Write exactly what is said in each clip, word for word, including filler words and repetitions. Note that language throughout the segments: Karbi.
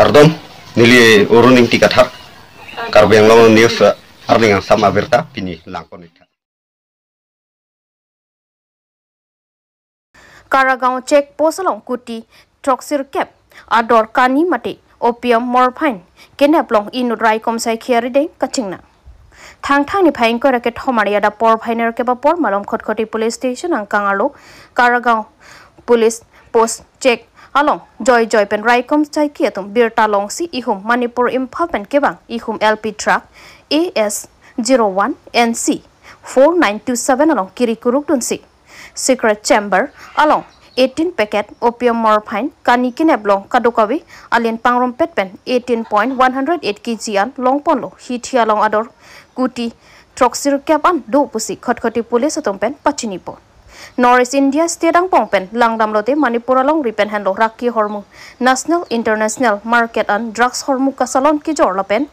Kardom, neli Arun Ingti Kathar, Karbi Anglong News, eh, arni angsam abirta pini langpon-iktha. Karagaon check post along kuti throksirkep ador kani mate opium morphine kenep along inut raikom saikhi arideng kachingnang. Thangthang niphai ingkoi ra kethom arni adap porphai nerkep apor malom Khatkhati police station angkang arlo Karagaon police post check along joijoi pen raikom saikhi atum birta longsi ihum Manipur Imphal pen kevang ihum L P truck A S zero one N C four nine two seven along kiri kuruk dunsi secret chamber along eighteen packet opium morphine kani kenep along kadokave alen pangrumpet pen eighteen point one hundred eight K G an longponlo. Hithi along ador kuti throksirkep an do pusi Khatkhati police atum pen pachinipon. North East India state angbong pen langdamlote Manipur alongri pen henlo raki ahormu national international market an drugs ahormu kasalon kejor lapen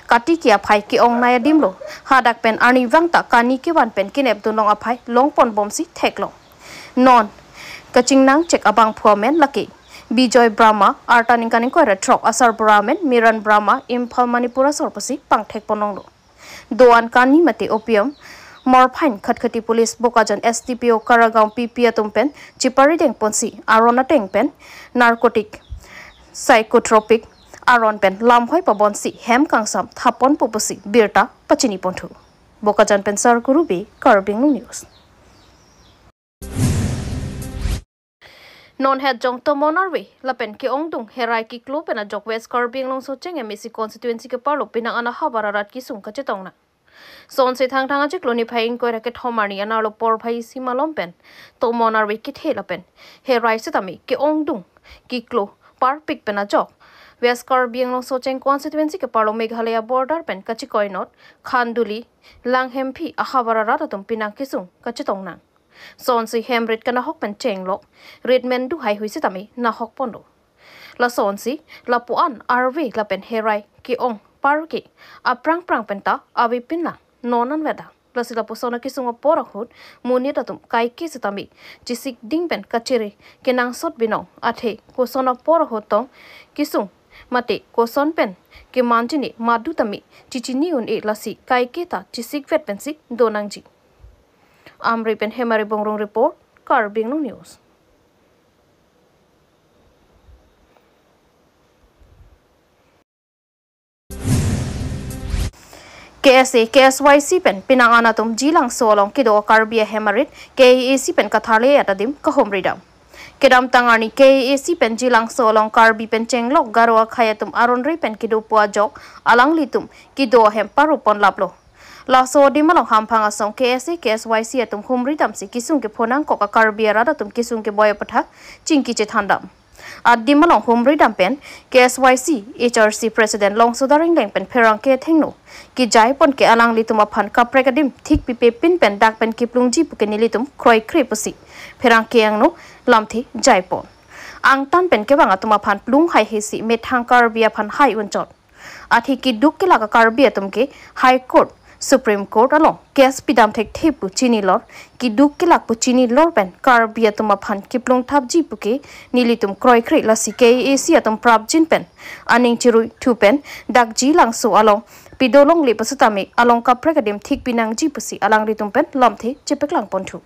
katiki aphai ke-ongnei adimlo. Hadak pen arnivang ta kani kevan pen kenepdun along aphai longponbomsi theklong. Non kachingnang check abangphu amen lake Bijoy Brahma, arta ningkan ingkoi ra throk, asarbura amen Miran Brahma, Imphal, Manipur asor pusi pangthekponlonglo. Do-an kani mate opium morphine Khatkhati police Bokajan S D P O Karagaon P P atum pen chiparidengponsi aron ateng pen narcotic, psychotropic aron pen lamhoi pabonsi hem kangsam thapponpo pusi birta pachiniponthu. Bokajan pen Sar Kuru Bey, Karbi Anglong News. Non het jong tomon arve lapen ke-ongdung herai kiklo pen ajok West Karbi Anglong Socheng M A C constituency keparlo penang an ahavar arat kesung kachetongnang. Sonsi Thangthang achiklo niphai ingkoi ra kethom arni anerlo porphai isi malom pen tomon arve kethe lapen herai setame ke-ongdung kiklo parpik pen ajok West Karbi Anglong Socheng constituency keparlo Meghalaya border pen kachikoinot Khanduli, Langhemphi ahavar arat atum penang kesung kachetongnang. Sonsi hem rit kanahok pen chenglok, rit men duhaihui setame nahokponlo. Lasonsi lapu-an arve lapen herai ke-ong parke aphrang phrang penta avepinlang non anveda. Lasi lapuson akesung apor ahut monit atum kaike setame chesikding pen kachere kenangsot binong, athe koson apor ahut tong kesung mate koson pen kemanchini madu tame chechini un-e, lasi kaike ta chesikvet pensi donangji. Amri pen Hemari Bongrung report, Karbi Anglong News. K S A, K S Y C pen penang an atum Jilangso along kedo Karbi ahem arit K A A C pen katharle adim kahumridam. Kedamtang arni K A A C pen Jilangso along Karbi pen chenglok Garo akhei atum aron re pen kedopo ajok alanglitum kedo ahem paruponlaplo. Laso adim along hamphang asong K S A, K S Y C atum humridamsi kesung kephonangkok a-Karbi arat atum kesung keboi aputhak chingki chethandam. Adim along humridam pen K S Y C H R C President Longsodar Engleng pen pherangke athengno kejaipon ke alanglitum aphan kaprek adim thik pipepin pen dak pen kiplungji puke nelitum kroikre pusi pherangke angno lamthe jaipon. Angtan pen kevang atum aphan plung haiheisi methang Karbi aphan hai unchot. Athe keduk kelak a-Karbi atum ke High Court, Supreme Court along case pidam thekthe pu chinilor, keduk kelak pu chinilor pen Karbi atum aphan kiplung thapji puke nelitum kroikre, lasi K A A C atum prapjin pen aning chirui thu pen dak Jilangso along pidolongle pu setame along kaprek adim thik pinangji pusi alanglitum pen lamthe chepeklangponthu.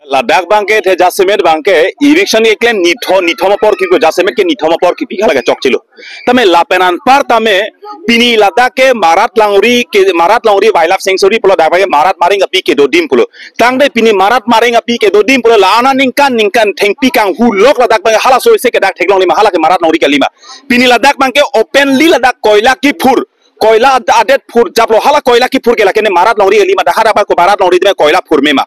Ladak abangke the jasemet abangke eviction keklem nitho-, nithom apor kipi, jasemet ke nithom apor kipi halake chokchelo. Tame lapen anpar tame pini ladak ke Marat Longri ke, Marat Longri Wildlife Sanctuary pulo, dak abangke Marat Maring api kedo adim pulo. Tangte pini Marat Maring api kedo adim pulo, la-an aningkan ningkan thengpi kanghulok ladak abangke halaso isi ke dak theklonglima, halake Marat Longri kalima. Pini ladak abangke openly ladak koila kiphur, koila ad-, adet phurjaplo, hala koila kiphur ke lake ne Marat Longri kalima, dak hadak abangke Marat Longri adim koila phurmema.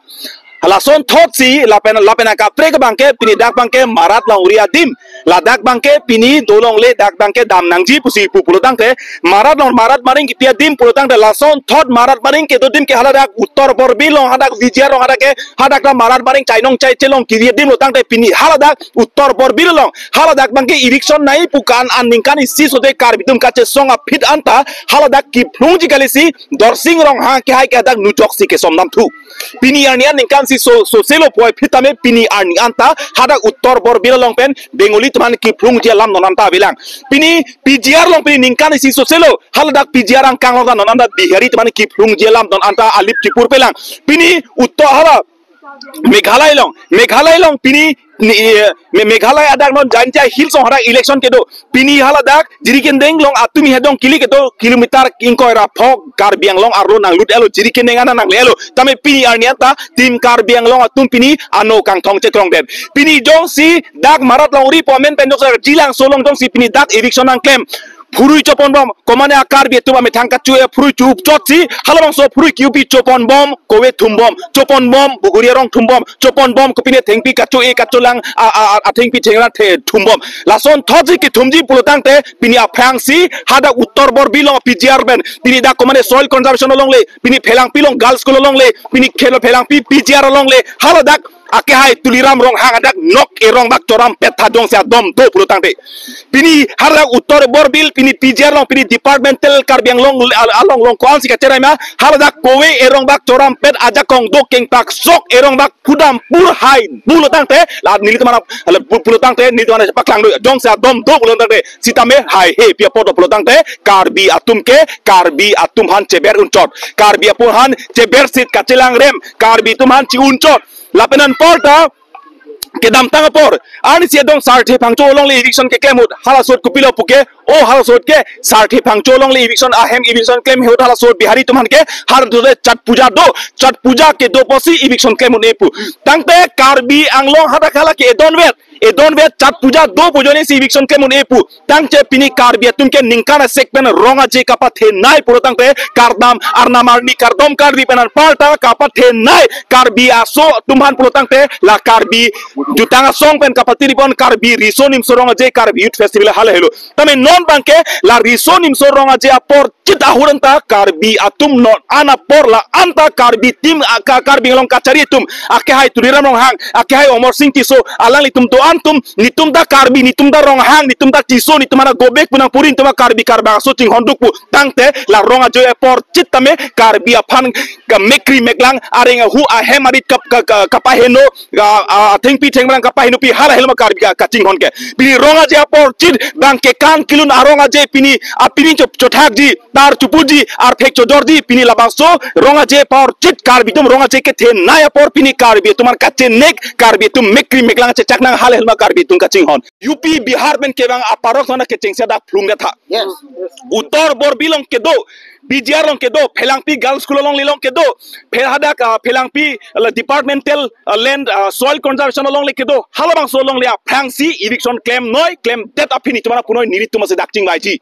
Lason thotsi lapen, lapen akaprek abangke pini dak abangke Marat Longri adim, ladak abangke pini dolongle dak abangke damnangji pusi pu pulotangte Marat Long, Marat Maring kipi adim pulotangte lason thot Marat Maring kedo adim ke haladak Uttor Borbil along, hadak Vijay along, hadak ke hadak ta Marat Maring chainong chaiche along kiri adim pulotangte pini haladak Uttor Borbil along haladak abangke eviction nai pu kan aningkan isi sode Karbi atum kachesong aphi anta haladak kiplungji kalisi Dorsing Ronghang kehai ke hadak nujoksi kesomdamthu. Pini arni aningkan si so, soselo puvoiphit tame pini arni anta hadak Uttor Borbil along pen Bengali teman kephlungji alam non anta avelang. Pini P G R along pini ningkan isi soselo, haladak P G R angkang along non anta Bihari teman kephlungji alam non anta alip chipurpelang. Pini utto hala Meghalaya along, Meghalaya along pini ni, eh, Me-, Meghalaya adak non Jaintia Hills along hadak election kedo. Pini haladak Jirikindeng along atum hidong kili kedo kilometer ingkoi ra phok Karbi Anglong arlo nanglut-elo, Jirikindeng ana nangle-elo. Tame pini arni anta tim Karbi Anglong atum pini ano kangthong chekrongdet. Pini jongsi dak Marat Longri pu amen pen jongsi Jilangso along jongsi pini dak eviction nangklem, phurui choponbom, komane a-Karbi atum amethang kachu-e phurui chupchotsi, halabangso phurui kiupi choponbom, kove thumbom, choponbom, buguri arong thumbom, choponbom, kopine thengpi kachu-e kacholang, a, a, a, athengpi thengra the thumbom. Lasonthotsi kethumji pulotangte, pini aphrangsi, hadak Uttar Borbil along P G R pen, pini dak komane soil conservation alongle, pini Phelangpi along girls school alongle, pini khelo Phelangpi P G R alongle, haladak akehai Tuliram Ronghang adak nok erong bak chorampet tha jongsi adom do pulotangte. Pini haladak Uttar Borbil, pini P G R along, pini departmental Karbi Anglong al-, along along ko-ansi kacherai ma, haladak kove erong bak chorampet ajakong do kengpak sok erong bak kudam pur hai pulotangte, la nelitum ana, la pu-, pulotangte, nelitum ana paklang do, jongsi adom do pulotangte, sitame haihe pi apot do pulotangte, Karbi atum ke, Karbi atum aphan cheber unchot, Karbi atum aphan chebersit kachelang rem, Karbi atum aphan chi-unchot, lapen anparta, kedamtang apor, arnisi adong Sarthe Phangcho alongle eviction keklem ahut, halaso ahut kopilo puke, o halaso ahut ke, Sarthe Phangcho alongle eviction ahem eviction klem ahut halaso ahut Bihari atum aphan ke, halaso ahut Chhath Puja do, Chhath Puja kedo apotsi eviction klem un-e pu. Tangte Karbi Anglong hadak hala ke edonvet, edonvet Chhath Puja do pu ajoinesi eviction klem un-e pu. Tangte pini Karbi atum ke ningkan asek pen rong aje kapathenei pulotangte kardom arnam arni kardom Karbi pen anparta kapathenei Karbi aso atum aphan pulotangte la Karbi jutang asong pen kapatiri pon Karbi Riso Nimso Rong Aje Karbi Youth Festival halahelo. Tame non abangke la Riso Nimso Rong Aje apor chit ahut anta Karbi atum non an apor la anta Karbi tim a-, ka-, Karbi Anglong kachari atum, akehai Tuliram Ronghang, akehai Amarsing Tisso, alanglitum do-an atum, netum ta Karbi, netum ta Ronghang, netum ta Tisso, netum ana gobek pu nangpuri, netum ta Karbi Karbang aso chinghonduk pu tangte la rong aje apor chit tame Karbi aphan ka mekri meklang areng ahu ahem arit kap-, ka-, ka-, kapaheno, a, a, thengpi thengrang kapahenopi halahelo ma Karbi ka-, kachinghon ke. Pini rong aje apor chit abangke kan kilun arong aje pini, a, pini chop chothakji, tar chupuji, arphek chodorji, pini labangso rong aje apor chit Karbi atum rong aje kethenei apor pini Karbi atum an kachenek, Karbi atum mekri meklang chechak nang halahelo ma Karbi atum kachinghon. U P Bihar pen kevang aparok sona kechengsi dak phlungdet tha. Yes. Uttar Borbil along kedo, P G R along kedo, Phelangpi Girls School alongle along kedo, Phel hadak, ah, Phelangpi, ah, departmental, ah, land, ah, soil conservation alongle kedo, halabangso alongle aphrangsi eviction klemnoi, klemdet aphi netum aphan punoi nelitum asi dak chingvaiji.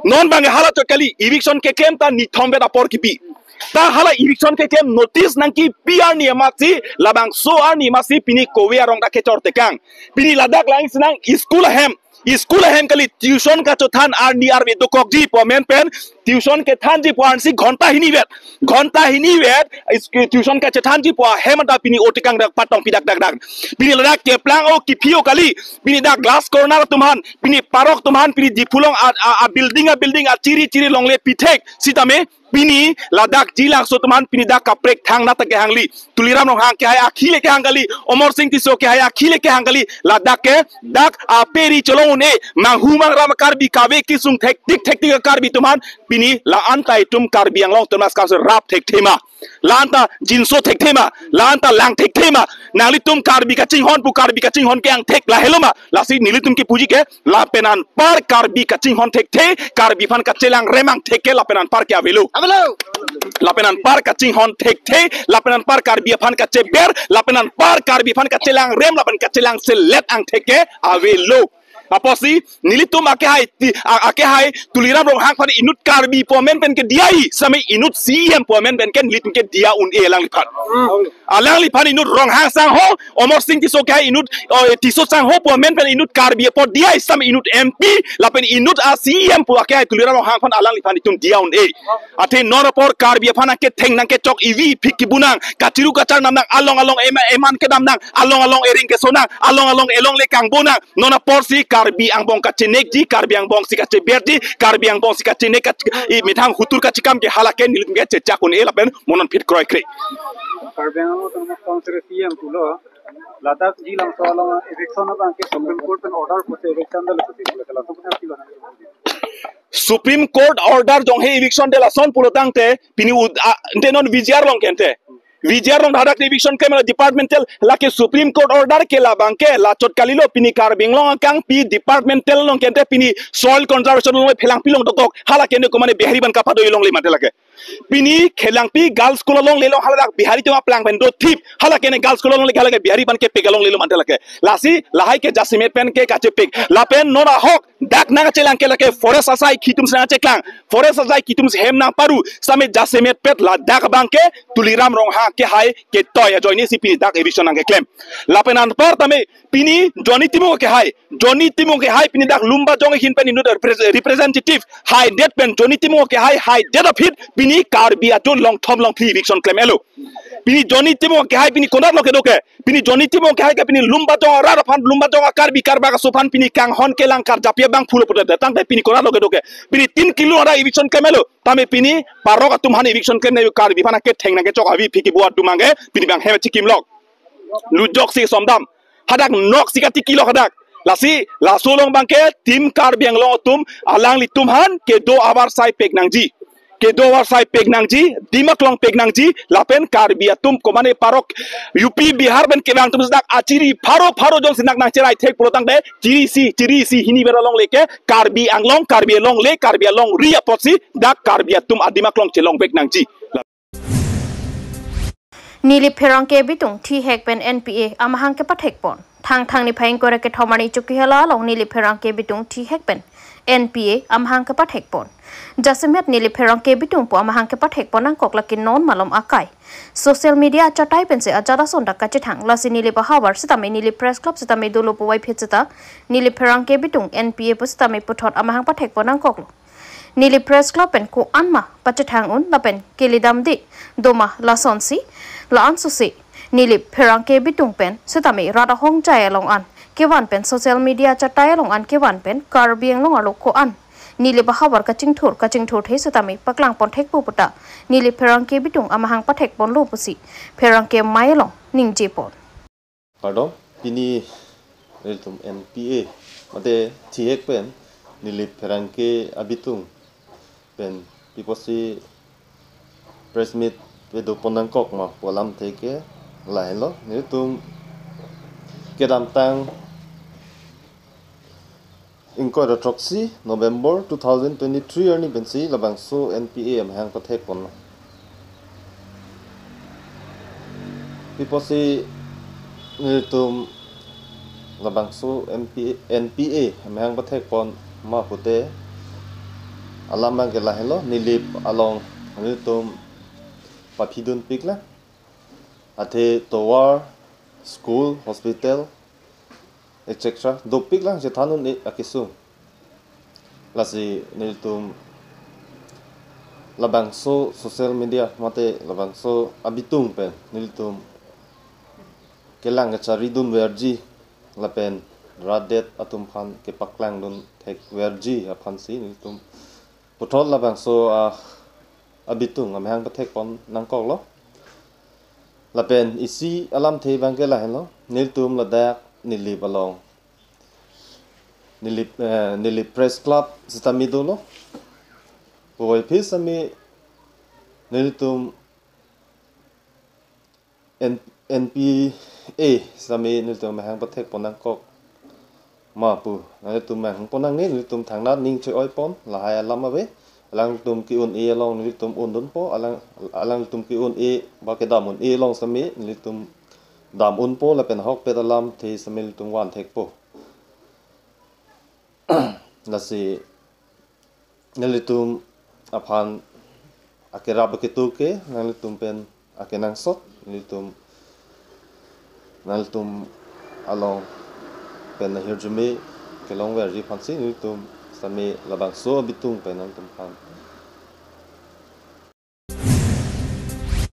Non abangke hala chot kali, eviction keklem ta nithom vet apor kipi. Ta hala eviction keklem notice nangkipi arni amatsi, labangso arni amatsi pini kove arong ta kechor tekang. Pini ladak lang sinang school ahem. School ahem kali tuition kachothan arni arve dokokji pu amen pen. Tuition kethanji pu arnisi ghonta hini vet. Ghonta hini vet. Is-, tuition kachethanji pu ahem anta pini otekang dak patong pidak dak dak. Pini ladak keplang o kipi o kali. Pini dak glass corner atum aphan. Pini parok atum aphan. Pini Diphu along a, a, a building a building a chiri chiri longle pithek. Sitame pini ladak Jilangso atum aphan pini dak kaprek thang nata kehangli. Tuliram Ronghang kehai akhi le kehang kali, Amarsing Tisso kehai akhi le kehang kali, ladak ke dak aperi cholong un-e, manghu mangra ma Karbi kave kesung thektik thektik Karbi atum aphan pini la anta itum Karbi Anglong Autonomous Council rap thekthe ma. La anta jinso thekthe ma, la anta lang thekthe ma. Nanglitum Karbi kachinghon pu Karbi kachinghon ke angthek lahelo ma. Lasi nelitum kepuji ke lapen anpar Karbi kachinghon thekthe, Karbi aphan kachelang rem angthek ke lapen anpar ke avelo. Avelo. Lapen anpar kachinghon thekthe, lapen anpar Karbi aphan kacheber, lapen anpar Karbi aphan kachelang rem, lapen kachelang selet angthek ke avelo. Apotsi nelitum akehai ti-, a-, akehai Tuliram Ronghang aphan inut Karbi pu amen pen ke diya-i, sitame inut C E M pu amen pen ke nelitum ke diya un-e alangliphan. Alangliphan inut Ronghang sangho, Amarsing Tisso kehai inut, oh, Tisso sangho pu amen pen inut Karbi apot diya-i, sitame inut M P, lapen inut a C E M pu akehai Tuliram Ronghang aphan alangliphan itum diya un-e. Athe non apor Karbi aphan nangketheng nangkechok ivi phik kibunang, kachiru kachar namnang, along along ema-, eman kedamnang, along along ering kesonang, along along elongle kangbonang, non aporsi Karbi angbong kachenekji, Karbi angbong si kacheberji, Karbi angbong si kachenek kach-, i methang hutur kachekam ke hala ke nelitum ke chechak un-e lapen mo non phit kroikre. Karbi Anglong Autonomous Council C E M pulo. Ladak Jilangso along eviction abang ke Supreme Court pen order pusi eviction dolo pusi pule, laso pen aphi lo nang. Supreme Court order jong he eviction dolo lason pulo tangte pini ud-, a, ante non V G R along ke ante. V G R along hadak eviction klem departmental, lake Supreme Court order ke labang ke lachot kalilo, pini Karbi Anglong akangpi departmental along ke ante pini soil conservation along phelangpi along dokok, hala ke ne komane Bihari abang kapado alongle mate lake. Pini Khelangpi Girls School alongle along haladak Bihari atum aplang pen dothip. Hala ke ne Girls School alongle hala ke Bihari abang kepek alongle lo mate lake. Lasi lahai ke jasemet pen ke kachepek. Lapen non ahok dak nangchelang ke lake forest asai kitum si nangcheklang. Forest asai kitum si hem nangparu. Same jasemet pet ladak abang ke Tuliram Ronghang ke hai ketoi ajoine si pini dak eviction nangkeklem. Lapen anpar tame pini Johnny Timung ke hai. Johnny Timung ke hai pini dak Lumbajong ahin pen inut repres-, representative haidet pen Johnny Timung ke hai haidet aphi pini Karbi atum longthom longphli eviction klem-etlo. Pini Johnny Timung ke hai pini konat lo kedo ke. Pini Johnny Timung ke hai ke pini Lumbajong arat aphan, Lumbajong a-Karbi karbak aso aphan pini kanghon kelang karjapji abang phulo pudet tangte pini konat lo kedo ke. Pini tin kilo ada eviction klem-etlo. Tame pini parok atum aphan eviction klem-et, Karbi aphan aketheng nangkechok avi phiki buat dumang ke pini abang hem chikim lok. Lujok si somdam. Hadak nok si kati kilo hadak. Lasi, laso along abang ke Team Karbi Anglong atum alanglitum aphan kedo avarsai pek nangji. Kedo avarsai pek nangji, Dima Klong pek nangji, lapen Karbi atum komane parok U P Bihar pen kevang atum dak achiri pharo pharo jongsi dak nangcherai thek pulo tangte chiri isi, chiri isi hini ber alongle ke Karbi Anglong, Karbi alongle, Karbi alongri apotsi dak Karbi atum a-Dima Klong chelong pek nangji. Nilip pherangke abitung thihek pen N P A amahang kepathekpon. Thangthang niphai ingkoi ra kethom arni Chokihola along Nilip pherangke abitung thihek pen N P A amahang kepathekpon. Jasemet Nilip pherangke abitung pu amahang kepathekpon nangkok lake non malom akai. Social media achatai pensi ajat ason dak kachethang, lasi Nilip ahavar sitame Nilip Press Club sitame dolo puvoiphit sita Nilip pherangke abitung N P A pu sitame puthot amahang pathekpon nangkoklo. Nilip Press Club pen ko-an ma pachethang un lapen kelidamde doma lasonsi, la-an sose Nilip pherangke abitung pen sitame rat ahongjai along an kevan pen social media achatai along an kevan pen Karbi Anglong arlo ko-an Nilip ahavar kachingthur kachingthurthe sitame paklangpon thekpo puta Nilip pherangke abitung amahang pathekponlo pusi pherangke amei along ningjepon. Pardon, pini nelitum N P A mate thihek pen Nilip pherangke abitung pen pi apotsi press meet pedopon nangkok ma pu alamthe ke lahenlo. Nelitum kedamtang ingkoi ra throksi November two thousand twenty-three arni pensi labangso N P A amahang pathekponlo. Pi apotsi nelitum labangso N P A, N P A amahang pathekpon ma pute alam abang ke lahenlo, Nilip along nelitum paphidunpiklang. Athe tovar, school, hospital, et cetera dopiklang chethan un-e akesung. Lasi nelitum labangso social media mate labangso abitung pen nelitum kelang kecharidunverji lapen rat-det atum aphan kepaklangdun thekverji aphansi nelitum puthot labangso a, abitung amahang pathekpon nangkoklo. Lapen isi alamthe abang ke lahenlo, nelitum ladak Nilip along Nilip, eh, Nilip Press Club sitame dolo. Puvoiphit sitame nelitum N-, N P A sitame nelitum amahang pathekpon nangkok ma pu nelitum amahang pon nangne, nelitum thangnat ning che-oipon lahai alam ave. Alangtum ke-un-e along nelitum undunpo, alang, alangtum ke-un-e ba kedam un-e along sitame nelitum dam unpo lapen ahokpet alamthe sitame nelitum van thekpo. Lasi nelitum aphan akerap aketu ke nanglitum pen akenangsot, nelitum, nanglitum along pen ahirjume kelongverji aphansi nelitum sitame labangso abitung pen nanglitum aphan